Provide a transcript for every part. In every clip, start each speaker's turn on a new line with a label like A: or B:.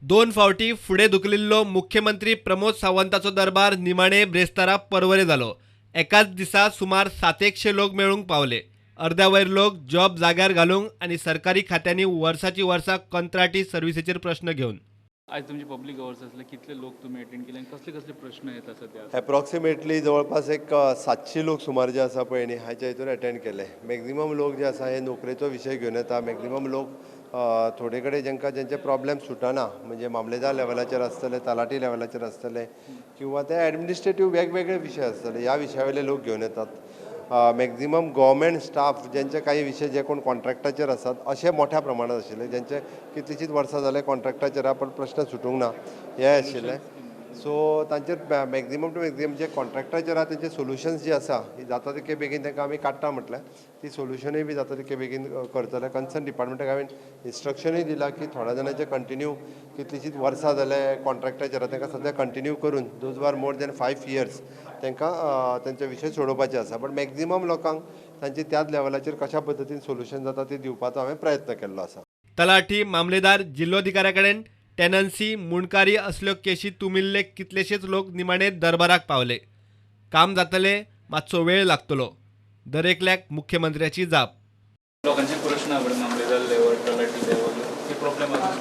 A: दोन फावटी फुडें धुकलिल्लो मुख्यमंत्री प्रमोद सावंताचो दरबार निमाणे ब्रेस्तारा परवरे जालो. एकाच दिसा सुमार सातेकशे लोक मेळूंक पावले. अर्द्या वयर लोक जॉब जाग्यार घालूंक आनी सरकारी खात्यांनी वर्साची वर्सां कंत्राटी सर्विसेचेर प्रश्न घेवन.
B: आयज तुमचे पब्लीक अवर्स आसले, कितले लोक तुमी अटेंड केले आनी कसले कसले प्रश्न येत आसा ते?
C: एप्रॉक्सिमेटली जवळपास एक 700 लोक सुमार जे आसा पळय न्ही, हाच्या हितून अटेंड केले. मॅक्झिमम लोक जे आसा हे नोकरेचो विशय घेवन येता. मॅक्झिमम लोक थोडे कडेन जेंका जेंचे प्रॉब्लेम सुटना, म्हणजे मामलेदार लेवलाचेर आसतले, तलाठी लेवलाचेर आसतले किंवा ते एडमिनिस्ट्रेटीव वेगवेगळे विशय आसतले, ह्या विशया वयले लोक घेवन येतात. मॅक्झिमम गव्हर्मेंट स्टाफ ज्यांचे काही विशय, जे कोण कॉन्ट्रॅक्टाचेर आसात, अशे मोठ्या प्रमाणात आशिल्ले, ज्यांचे कितलीशींच वर्सां जाले कॉन्ट्रॅक्टाचेर आहा पण प्रश्न सुटूंक ना, हे आशिल्ले. सो तांचेर मॅक्झिमम टू मॅक्झिमम जे कॉन्ट्रॅक्टाचेर आहा तेंचे सोल्युशन्स जी आसा ही जाता तितके बेगीन तांकां आमी काडटा म्हटलें. ती सोल्युशनूय बी जाता तितके बेगीन करतले. कन्सर्न डिपार्टमेंटाक हांवें इन्स्ट्रक्शनूय दिलां की थोड्या जाणांचे कंटिन्यू कितलीशींच वर्सां जाले कॉन्ट्रॅक्टाचेर आहा, तांकां सद्या कंटिन्यू करून those are more than 5 years, तांकां तेंचे विशय सोडोवपाचे आसा. बट मॅक्झिमम लोकांक तांचे त्याच लेवलाचेर कशा पद्दतीन सोल्युशन जाता ते दिवपाचो हांवें प्रयत्न केल्लो आसा.
A: तलाठी, मामलेदार, जिल्लोधिकाऱ्या कडेन टेनन्सी, मुंडकारी असल्यो केशी तुमिल्ले कितलेशेच लोक निमाणे दरबाराक पावले. काम जातले, मातसो वेळ लागतलो, दरेकल्याक मुख्यमंत्र्याची जाप.
B: लोकांचे प्रश्न आहा पळय, मामलेदार लेवल, तलाठी लेवल, ते प्रॉब्लेम आसा.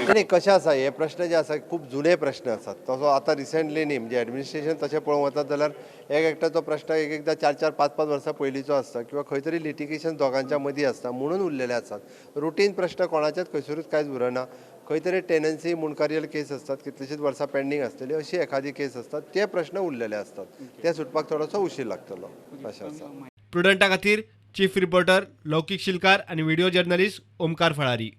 C: नाही, कशें आसा, हे प्रश्न जे आसा खूब जुने प्रश्न आसात. तसो आतां रिसेंटली न्ही. म्हणजे एडमिनिस्ट्रेशन तशें पळोवंक वतात जाल्यार एक एकट्याचो प्रश्न एक एकदां चार चार पांच पांच वर्सां पयलींचो आसता किंवा खंय तरी लिटिगेशन दोगांच्या मदीं आसता म्हणून उरलेले आसात. रुटीन प्रश्न कोणाचेच खंयसरूच कांयच उरना. खंय तरी टेनन्सी, मुंडकारियल केस आसतात, कितलीशींच वर्सां पेंडींग आसतली अशी एखादी केस आसतात, ते प्रश्न उरलेले आसतात, ते सुटपाक थोडोसो उशीर लागतलो अशें आसा.
A: प्रुडंटा खातीर चीफ रिपोर्टर लौकीक शिलकार आणि व्हिडिओ जर्नलिस्ट ओमकार फळारी.